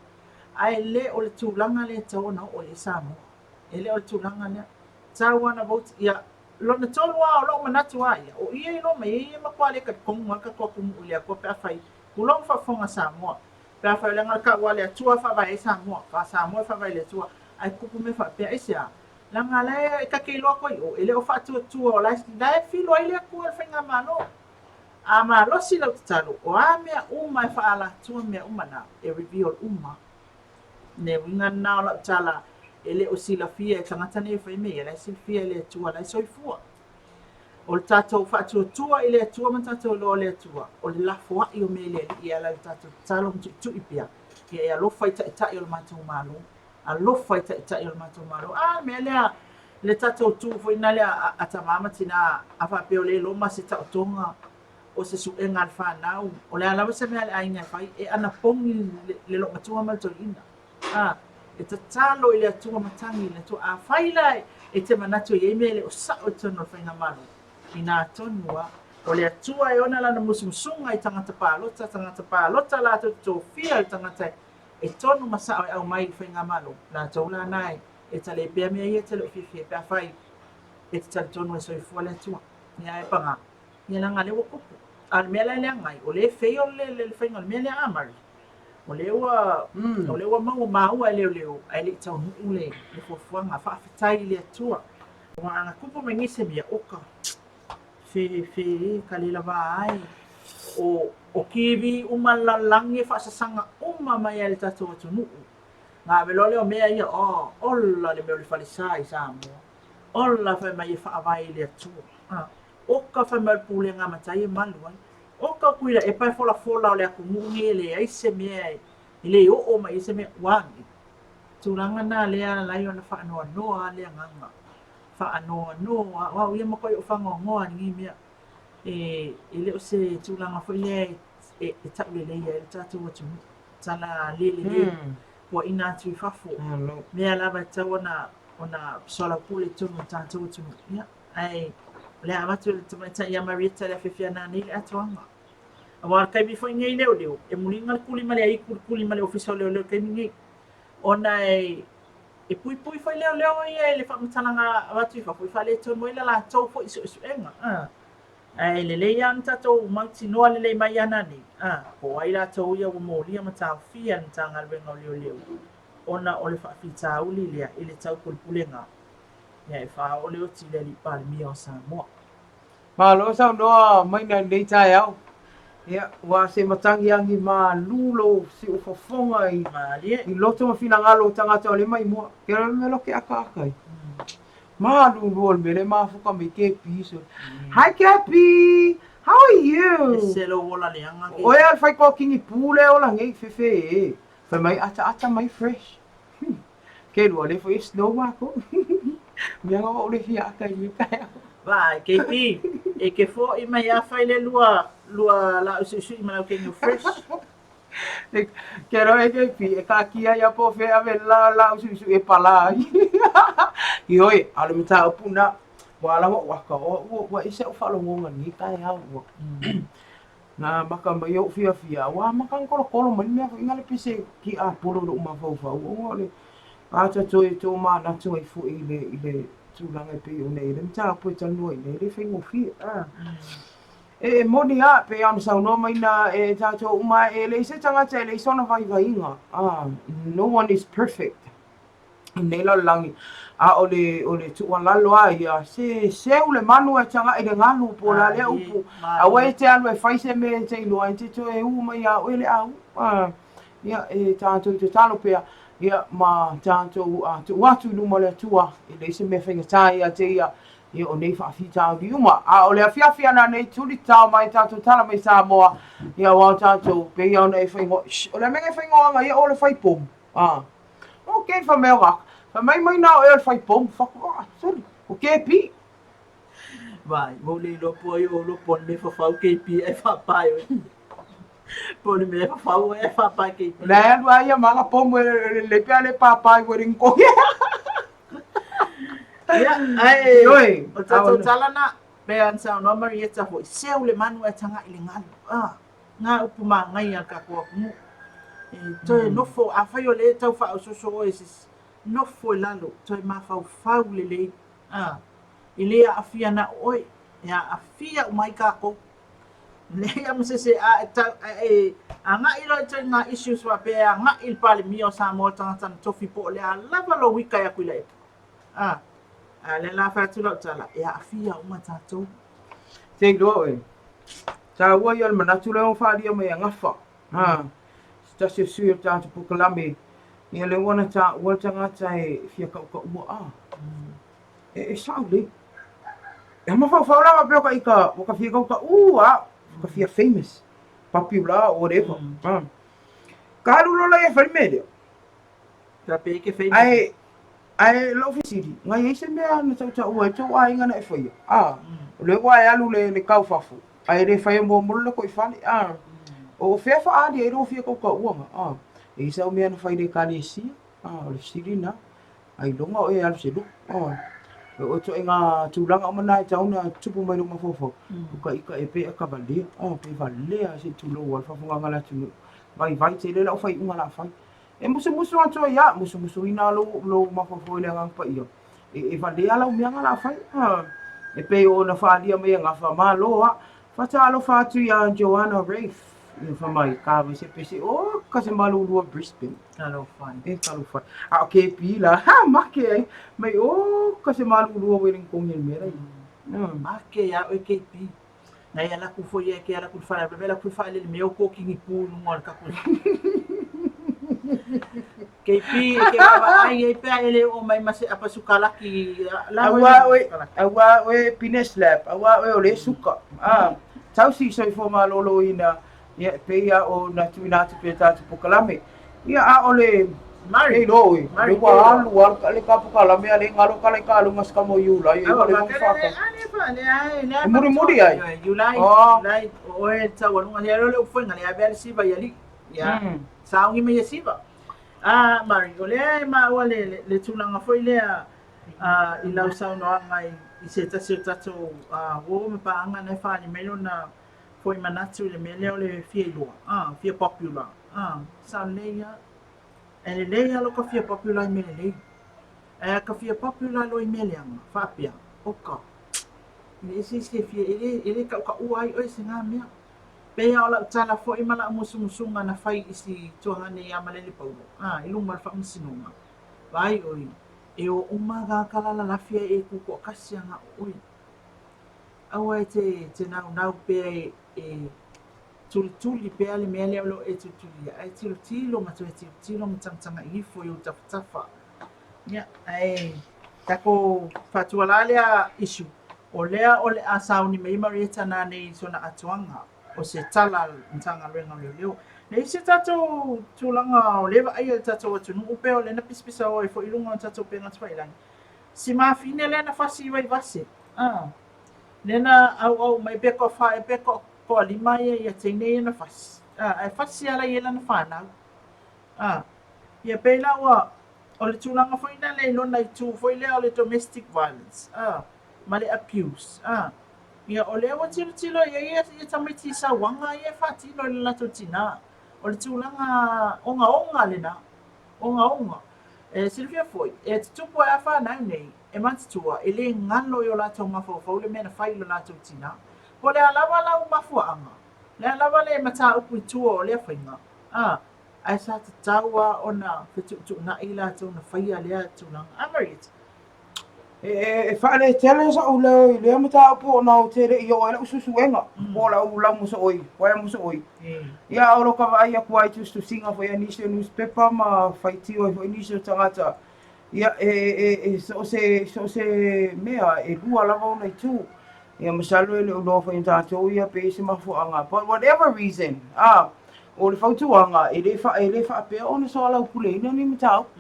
Ae le o le tulaga lea e tatau ona oo i ai Samoa. E le o le tulaga lea. Tatau ona vote ia. Lona tolu lava o lou manatu lava ia, o ia e iloa mai ai e matua le talitonu lava le tatou atunuu i le Atua pe afai, tulou le faafofoga a Samoa, pe afai o le aga o le tau a le Atua e faavae ai Samoa, a Samoa e faavae i le Atua, ae tupu mea faapea, aisea? Leaga la e ta te iloa atu ai o, e le o faatuatua o la e filo ai le Atua i le faigamalo. A malosi lau tatalo, o a mea uma e faaalatua mea uma na, e reveal uma. Le uiga lena o lau tala, e le o silafia e tagata nei e fai mea ia, la e silafia e le Atua, la e soifua. O le tatou faatuatua i le Atua ma tatou iloa o le Atua, o le lafoai o mea i le Alii e ala i le tatou tatalo ma tuitui pea, ia e alofa i taitai o le matou Malo. Alofa i taitai o le matou Malo. A, le mea lea, le tatou tu foi na lea a, a tama ma tina, a faapea o lea e loma se taotoga, o se suega a le fanau, o le a lava se mea a le aiga e fai, e anapogi le loomatua ma le toeaina. A, e tatalo i le Atua matagi i le Atua. Afai la e te manatu e i ai mea e le o sao i totonu o le faigamalo, inā tonu lava, o le Atua e ona lana musumusuga i tagata palota, tagata palota latou te tofia le tagata e tonu ma sao e aumai i le faigamalo, latou la na e tale pea mea ia e te le o fiafia pe afai e te talitonu e soifua le Atua. Ia ae paga, Ia leaga lea ua tupu. A o le mea la e leaga ai, o lea e fail le, le, le faiga o le mea lea a Murray. O lea ua, o lea ua maua maua e leoleo ae le i taunuu le, le fuafuaga. Faafetai i le Atua. Aua ana tupu mai nei se mea, oka, fe, fe e ka le lava ai. O, o TV uma le lalolagi e faasasaga uma mai lava i le tatou atunuu. Na ave loa lea o mea ia, oh, ola le mea o le falesa i Samoa. Ola fai mai e faavae i le Atua. Ah. Oka fai mai o le pulega a matai e malu ai. Oka Tuilaepa e folafola o le atunuu nei e leai se mea e le oo mai ai se mea ua ane. Tulaga na lea ala ai ona faanoanoa le agaga. Faanoanoa, o au ia matuai ou faanoanoa i lenei mea. E, e le o se tulaga foi lea e, e, e taulelei ai le tatou atunuu. Tala le lelei, puaina atu i fafo. Mea lava e tatau ona, ona soalaupule i totonu o le tatou atunuu. Ia. Ae o le a avatu e le tamaitai ia Marietta le afiafi ana nei le atoaga. Aua o le taimi foi nei leoleo, e muliga le tuli ma le aitu le tuli ma le ofisa o leoleo i le taimi nei. Ona e, e puipui foi leoleo ia i le faamatalaga avatu i fafo i faaletonu ai la latou foi suesuega. A, ae lelei lava ona tatou mautinoa lelei mai ana nei, a, po o ai latou ia ua molia ma taofia e le Matagaluega o Leoleo ona o le faafitauli lea i le taupulepulega Ia e faaoo le oti i le Alii Palemia o Samoa. Malo saunoa mai na lenei taeao. Ia, ua se matagiagi malū lou siufofoga i, Malie. i loto ma finagalo o tagata o le maimoa. Ke le mea loke akaaka ai. Malū lua le mea le mafuka mai KP so. Hi KP! How are you? Ese lou ola leaga ke. Oe a le whai kōkini pū le ola nei fefe e. Fai mai ataata mai fresh. Ke lua le foi e snow mākou. Mea nga o le fia aka i le taeao. Vaai, KP, e ke fo'i mai a fai le lua, lua la'au su'isu'i ma lau keinu fresh. Ke roa e KP, e kāki ai a po whea ave la la'au su'isu'i e pala ai. Ioe, a o le mataupu na, ua ala ua aka, ua, ua ese au whaalongonga ni taeao ua. Na maka mai ou fiafia, ua amata ona kolokolo mai le mea foi na le pese kiapolo i lou mafaufau ona o le ata toe tomanatu ai foi i le i le tulaga e pei ona i ai le mataupu e talanoa ai nei, e le faigofie. E e moni lava, pei lava ona saunoa mai na e tatou uma e leai se tagata e leai sona vaivaiga. No one is perfect. i nei lalolagi, a o le, o le tuualalo lava ia, se seu le manu ae taga'i i le galu po o le a lea upu, aua e te alu e fai se mea e te iloa e te toe ū mai iā oe le au. Ia, e tatou tatalo pea, ia, ma tatou tuu atu i luma o le Atua, e leai se mea faigata ia te ia, ia o nei faafitauli uma. A o le afiafi ana nei tuli tatao mai tatou tala mai Samoa, ia aua o tatou, pei ona e faingoa, shh, o le a mea e faingoaga ia o le fai pomu, a. Ok, fai mai o gaka. Fai mai mai na o e o le fai pomu. Fai atu, ah, sole, o KP. Vai, ua ou le iloa po ai o lo po o le mea e fafau KP ae faapae oe. Po o le mea e fafau oe ae faapae KP. Le alu a ia ma aga pomu e lelei pe a le papae Wellington. Ia, ae Ioe, o le tatou tala na, pei ona saunoa Marietta foi, seu le manu ae taga'i le galu. Ah. Ngā upu māngai a le tatou atunuu. E toe nofo, afai o lea e tau faaososo oe e se isi, nofo i lalo, toe mafaufau lelei, ā, e le aafia na o oe, e aafia uma ai kākou. Leai lava ma se isi a e tau, a e agai loa i ituaiga issues faapea e agai i le Palemia o Samoa le tagata na tofi po o le a lava lou ika e atu i Tuilaepa. Ā, a o lea la fai atu lau tala, e aafia uma tatou. Te iloa oe, taua ia o le manatu lea ua faaalia mai e Gafa, ha, se tasi o sui o le tatou polokalame, ia lea ua na taua le tagata e fia kaukaua, a, e, e sao lelei. E mafaufau la faapea o ka ika, ua ka fia kaukaua, a, ka fia famous, popular or whatever. Ha. Ka alu loa la ia e fai le mea lea. Faapea i ke famous. Ae, Ae lou fesili, na i ai se mea na tautaua ai tou aiga na e faia? A, o lea ua e alu le, le kau fafo, ae le faia muamua le loko i fale. A, o fea faaali ai lou fia kaukauaga? A, e i ai sau mea na fai i le ekalesia? A, o le fesili lena. Ailoga oe e alu se luku. A, o ituaiga tulaga uma na e tatau ona tupu mai lou mafaufau, o ka ika e pe a ka valea. A, pe valea se i tulou a le faafofogaaga a le atunuu. Vaivai tele lau faaiuga o le a fai. E musumusu atu ai a, musumusuina lou, lou mafaufau i le Agaga Paia, e, e valea lau mea nga la fai. Ha. E pei ona faaalia mai e Gafa, malo a. Faatalofa atu iā Joanna Rafe, ia fai mai, ka vai se pese, o, ka se malulua Brisbane. Talofa e. E talofa e. A o KP la, ha, make ai, mai, o, ka se malulua Wellington i le mea la i. Make iā oe KP. Nai ala aku foi ia ke ala aku i le fale lavela aku i le mea o kokini pū i luga o le tatou KP e ke vaavaai ai pea e le oo mai ma se apa sukalaki la Auā oe, auā oe peanut slap, auā oe o le suka. Ah, tausi soifua malōlōina, ia e pei lava ona tuuina atu pea tatou polokalame. Ia a o le Mari, Ei loa oe, Mari, le ua alu alu le ka polokalame a le galo ka lai ka aluga se ka mo Iulai, e ua leva ona whaaka. E mulimuli ai. Iulai, Oh. Iulai, o oe taualuga lea le ufoinga le ave a le siva i alii. Ia, saogi mai e siva. Ah, Mari, o lea e maua le, le, le tulaga foi lea ah, i lau saunoaga i, i se tasi o tatou ah, uo ma paaga na e faaali mai lona foi manatu i le mea lea o le fia iloa, ah, fia popular. Ah, sao lelei lava. E lelei lava lou ka fia popular i mea lelei. Ae a ka fia popular loa i mea leaga, faapea, oka, e leai se isi e fia, e le, e le tautaua ai oe i se gā mea. Pei lava o lau tala foi ma lau musumusuga na fai i si tuahane iā Malele Paulo, a, i luma o le faamasinoga, vaai oe, e o uma gā ka lalalafi ae e kū toakasi aga o oe. Aua e te, te naunau pea e, e. Tulituli pea le mea lea o lo o e tulitulia, ae tilotilo ma toe tilotilo ma tagatagai ifo i ou tafatafa. Ia, ae tatou faatuala lea issue, o lea o le a sauni mai Marietta nanei i sona atoaga o se tala a le Matagaluega o Leoleo. Leai se tatou tulaga o lea e vaaia i le tatou atunuu pei o lea na pisapisao ai foi i luga o tatou upega tafailagi, si mafine lea na fasi i Vaivase, a, lea na auau mai pe toafa ea pe toalima ia teine ia na fasi, a, ae fasi lava la i ai lana fanau. A, ia pei la ua, o le tulaga foi lea i lona itu foi lea o le domestic violence, a, ma le abuse, a, ia o lea ua tilotilo i ai ia tamaiti i sauaga ia e faatino i le latou tinā. O le tulaga ogaoga lena, ogaoga. E silafia foi, e tutupu ai a fanau nei, e matutua, e le galo i o latou mafaufau le mea na fai i lo latou tinā. Po o le a lava lau mafuaaga, le a lava le mataupu i tua o lea faiga, a, ae sa tatau lava ona fetuutuunai i latou na faia lea tulaga. A Marietta? E faaletele sa'u leo i lea mataupu ona ou te le i oo ai la'u suesuega po o la'u laumosooi, uaea mosooi. Ia a o lo ka vaai atu lava i tusitusiga foi a nisi o newspaper ma faitio ai foi nisi o tagata, ia e so o se, so o se mea e lua lava ona itu. Ia masalo e le o iloa foi e tatou ia pe i ai se mafuaaga, but whatever reason, a, o le fautuaga, e le e le faapea ona soalaupuleina ni mataupu.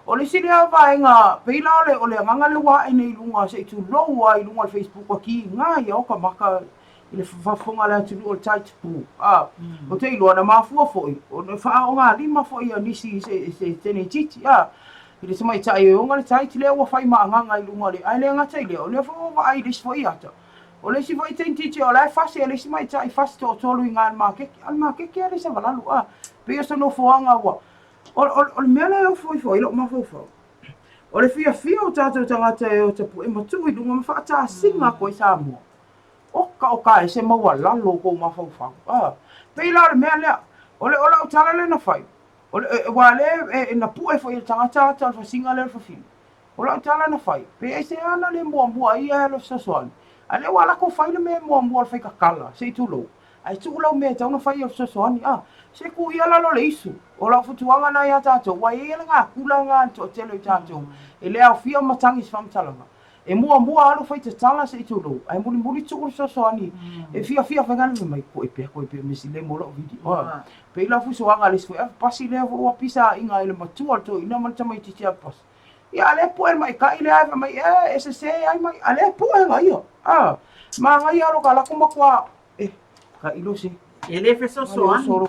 O le isi lea vaega, pei la o le, o le agaga lea ua ae nei i luga, se i tulou lava i luga o le Facebook ua kiga ia oka maka i le faafofoga a le atunuu o le tight pu, a, ou te iloa na mafua foi ona faaaogalima foi a nisi i se, se teneititi, a, i le tamaitai e ona le tight lea ua fai ma agaga i luga o le, ae le gata i lea, o lea foi ua vaai i le isi foi ata, o le isi foi teneititi o la e fasi e le isi maitai fasi toatolu i ina i le maketi, a o le maketi lava e le savalalu, a, pei o se nofoaga ua, o, o, o le mea lea e ofo ifo ai lou mafaufau, o le fiafia o tatou tagata e o tapue ma tuu i luga ma faatasina atu ai Samoa. Oka oka e se maualalo o kou mafaufau. A, pei la o le mea lea, o le, o lau tala lea na fai, o le, aua o lea e, na pue foi e le tagata ata o le fasiga lea o le fafine. O lau tala na fai, pe aisea na le muamua ai ia e alu e fesoasoani, a lea ua lako fai le mea e muamua o le faitatala, se i tulou, ae tuu lau mea e tatau ona fai e fesoasoani. A, se tuu ia lalo o le isu. O lau fautuaga lena ia tatou, aua e i ai le natura lena i le toatele o i tatou, e le aofia matagi i se faamatalaga. E muamua alu fai tatala se i tulou, ae mulimuli tuu le fesoasoani e fiafia fai ngana mai koe pea koe pea mesi le mo lou video. A, pei la fusoaga a le isi foi pasi lea foi ua pisa aiga i le matua le toeaina ma le tamaitiiti a pasi. Ia a lea pue le maita'i lea ae fai mai e e sese ai mai a lea pue ga ia. A, manaia lo ka lako matua e ka ilo se. E le fesoasoani.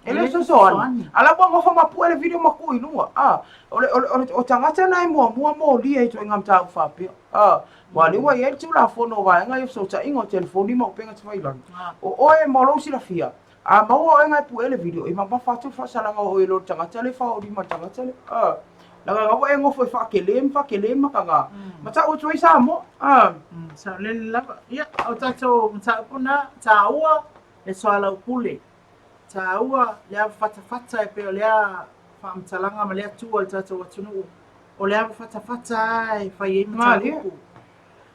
E le fesoasoani. A la ua nofo ma pue le video ma tuu i luga. A, o le, o le, o le, o tagata na e muamua molia i ituaiga mataupu faapea. A, aua o lea ua i ai le Tulafono o vaega ia o fesootaiga o telefoni ma upega tafailagi. O oe mo lou silafia, a maua oe na e pue le video, e mamafa atu le faasalaga o oe i lo le tagata lea e faaolima i le tagata lea. A, leaga na ua e nofo e faakele ma faakele ma taga, ma tau atu ai Samoa. A. Saolele lava. Ia, o tatou mataupu na, taua le soalaupule, taua le avafatafata e pei o lea faamatalaga ma lea tu a le tatou atunuu, o le avafatafata lava e fai ai mataupu.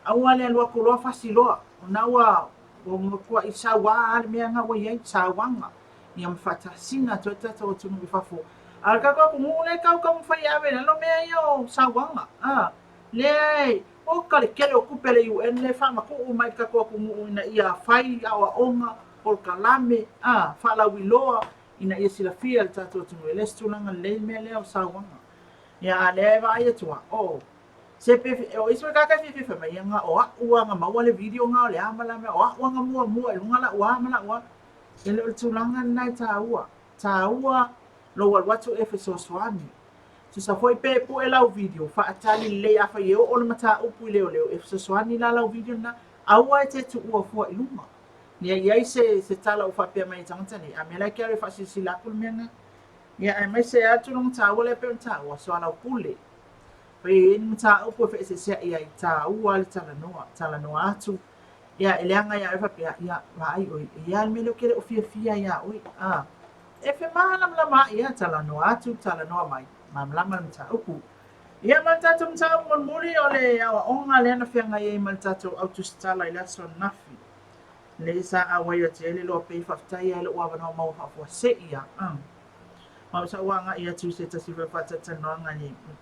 Aua le alu atu loa fasi loa, o na ua ua matuai saua lava le mea na ua i ai, sauaga, ia ma faatasina atu ai le tatou atunuu i fafo. A o le tatou atunuu lea e tau taumafai e ave i lalo mea ia o sauaga, a, lea e, oka le tele o tupe a le UN lea e faamatuu mai i le tatou atunuu ina ia fai aoaoga, polokalame, a, faalauiloa ina ia silafia e le tatou atunuu. E le o se tulaga lelei le mea lea o sauaga. Ia, a o lea e vaai atu lava, oo, se pe, o isi foi tagata e fiafia fai mai, ia na o a'u lava na maua le video na o le a ma le a mea, o a'u lava na muamua i luga la'u a ma la'u a. E le o le tulaga lena e taua. Taua lou alu atu e fesoasoani. Tusa foi pe pue lau video, faatali lelei afai e oo le mataupu i leoleo, e fesoasoani la lau video lena, aua e te tuua fua i luga. Ia i ai se, se tala ua faapea mai e tagata nei, a mea la e ke alu e faasilasila atu le mea lena. Ia aemaise lava le tulaga taua lea e pei ona taua, soalaupule. Pe i ai ni mataupu e feeseesea'i ai, taua le talanoa, talanoa atu. Ia, e leaga ia oe faapea, ia, vaai oe, e i ai lava le mea lea ou te le o fiafia ai iā oe. A, e femalamalamaai lava, talanoa atu, talanoa mai, malamalama le mataupu. Ia, ma le tatou mataupu mulimuli, o le aoaoga lea na feagai ai ma le tatou au tusitala i le aso ananafi. Lea sa auai atu ai le loa pei faafetai ai lou avanoa maua faafuasei ia. Ma o sa ua agai atu i se tasi foi o faatalatalanoaga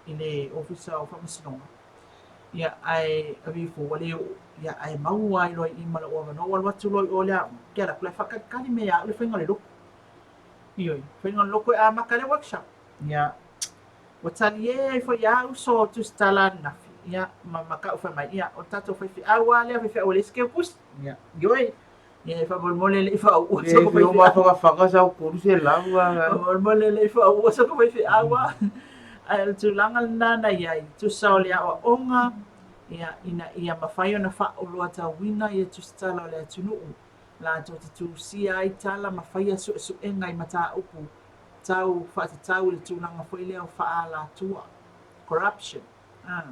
i le Ofisa o Faamasinoga, ia, ae ave ifo ua le oo, ia, ae maua ai loa i i ma lou avanoa. Ua alu atu loa i o le aoga, ke alu atu la e faatalitali mai ia au le faiga o le lotu. Ioe, faiga o le lotu e amata le workshop. Ia, ua talie ai foi ia uso o tusitala ananafi, ia, ma matau fai mai, ia, o le tatou faifeau lava lea, faifeau e leai se keukusi. Ia, ioe, ia, e faamolemole le i faauu soko faifeau. Mafagafaga sau 300 lava. Faamolemole le i faauu soko faifeau lava. Ae o le tulaga lena na i ai, tusa o le aoaoga, ia, ina ia mafai ona faaoloatauina ia tusitala o le atunuu, latou te tusia ai tala ma faia suesuega i mataupu tau faatatau i le tulaga foi lea o faaalatua, corruption. A.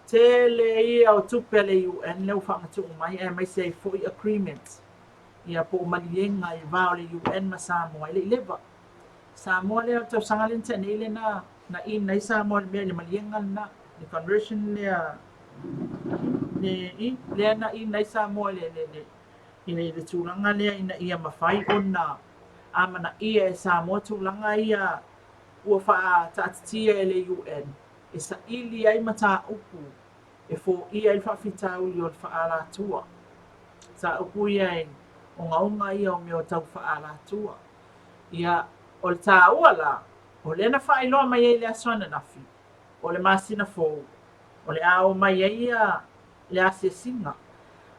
Tele ia o tupe a le UN lea ua faamatuu mai aemaise ai foi agreement ia po o maliega i le va o le UN ma Samoa e le i leva. Samoa lea o le tausaga lea na tea nei lea na na in ai Samoa i le mea i le maliega lena, le conversion lea le i lea na in ai Samoa i le le le i le, le tulaga lea ina ia mafai ona amanaia e Samoa tulaga ia ua faataatitia e le UN e saili ai mataupu e foia ai le faafitauli o le faaalatua. Mataupu ia e ogaoga ia o mea o tau faaalatua. Ia, o le taua la, o lea na faailoa mai ai i le aso ananafi, o le masina fou, o le a omai ai ia le asiasiga.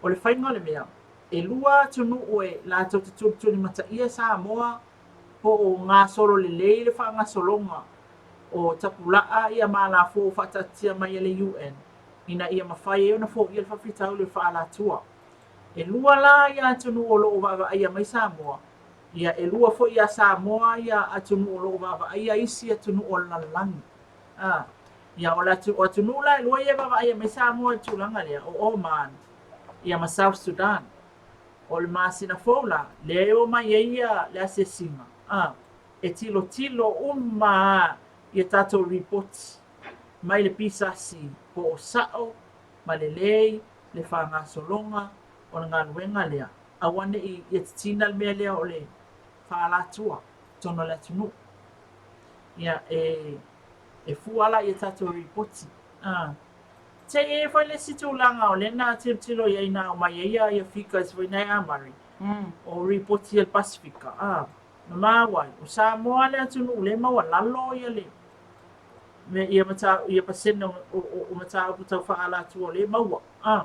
O le faiga o le mea, e lua atunuu e latou te tulitulimataia Samoa po o gasolo lelei le faagasologa o tapulaa ia ma alafua ua faataatitia mai e le UN ina ia mafai ai ona foia le faafitauli o le faaalatua. E lua la ia atunuu o lo o vaavaaia mai Samoa, ia e lua foi ia Samoa ia atunuu o lo o vaavaaia isi atunuu o le lalolagi. A, ia o le atu, o atunuu la e lua ia e vaavaaia mai Samoa i le tulaga lea, o Oman ia ma South Sudan. O le masina fou la, lea e omai ai ia le asiasiga, a, e tilotilo uma a ia tatou ripoti mai le PSC po o sao ma lelei le faagasologa o le galuega lea, aua ne i ia titina le mea lea o le faaalatua i totonu o le atunuu. Ia, e, e fua la i a tatou ripoti. A. Se i ai foi le isi tulaga o lea na tilotilo i ai na aumai ai ia, ia figures foi na e a Murray, o ripoti a le Pasifika, a, na maua ai, o Samoa le atunuu lea e maualalo ia le, me, ia mata, ia pasene o, o, o, o mataupu tau faaalatua o lea e maua, a,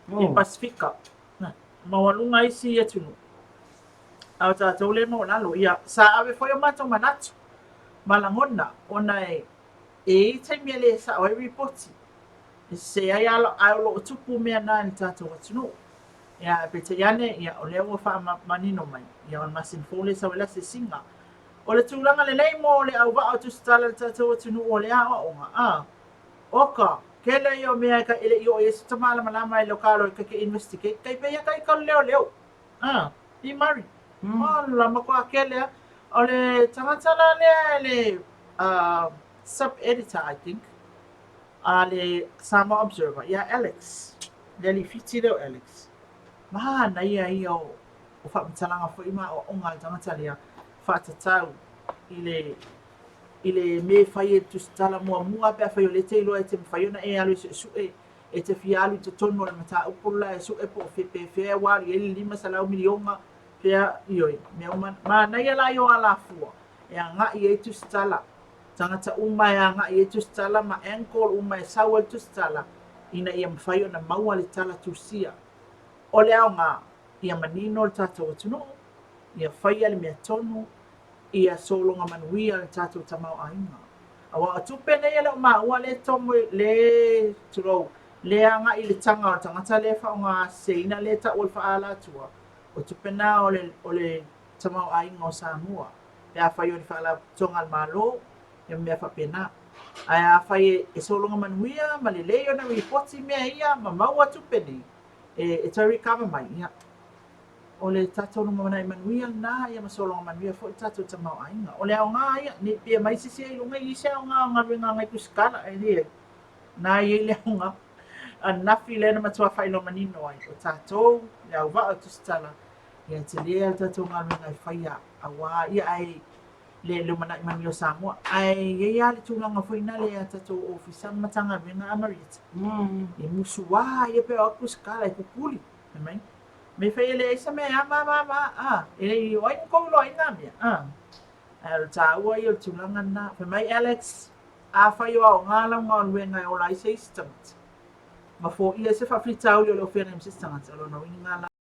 i le Pasifika. Na, maualuga isi atunuu. A o tatou lea e maualalo. Ia, sa ave foi o matou manatu ma lagona ona e, e i ai taimi e le sao ai ripoti, e sese ai ala, ae o lo o tupu mea na i le tatou atunuu. Ia, ae peitai ane, ia, o lea ua faamanino mai, ia, o le masina fou lea e sau ai le asiasiga. O le tulaga lelei mo le auvaa o tusitala i le tatou atunuu o le aoaoga, a, oka, kele ia o mea e, e le i oo i ai se malamalama i le kalo e kai investigate, kai pei ia kai kalo leoleo. A, i Murray. Ola, matua kele a. O le tagata la lea e le uh, sub-editor, I think, a le Samoa Observer, ia Alex. Le alii Fiti lea o Alex. Manaia ia o, o faamatalaga foi ma aoaoga a le tagata lea faatatau i le i le mea e fai e le tusitala muamua pe afai o lea e te iloa e te mafai ona e alu e suesue e te fia alu i totonu o le mataupu la e sue po o fea pe fea ua alu i ai le 500 miliona fea, ioe, mea uma. Manaia la ia o alafua e agai ai tusitala, tagata uma e agai ai tusitala ma angle uma e sau ai le tusitala ina ia mafai ona maua le tala tusia. O le aoga, ia manino le tatou atunuu, ia faia le mea tonu, ia sologa manuia le tatou tamaoaiga. Aua o tupe nei e le o maua lea e tomo i le, tulou, lea e agai i le taga o le tagata lea e faaaogaseseina lea e tau o le faaalatua, o tupe na o le, o le tamaoaiga o Samoa, pe afai o ni faalapotopotoga a le Malo, ia ma mea faapena. Ae afai e sologa manuia ma lelei ona ripoti mea ia ma maua tupe nei, e, e toe recover mai, ia, O le tatou lumanai manuia lena, ia ma sologa manuia foi le tatou tamaoaiga. O le aoga ia, ne i pea mai se isi ai i luga, e leai se aoga o galuega a nai tusitala, e leai. Na e i ai le aoga. Ananafi lea na matua faailoa manino ai, o tatou, le auvaa o Tusitala, ia e tele lava le tatou galuega e faia aua ia ae le lumanai manuia o Samoa. Ae i ai lava le tulaga foi na le a tatou ofisa ma Matagaluega a Marieta. E musu lava ia pe o atu se tala e kukuli, fai mai. Me fai e leai se mea e ama ama ama a, e le i o ai na tou iloa ai na mea, a. Ae o le taua ia o le tulaga lena. Fai mai Alex, afai o aoga lau galuega e ola ai se isi tagata, ma foia ai se faafitauli o lo o feagai ma se isi tagata, o lona uiga la.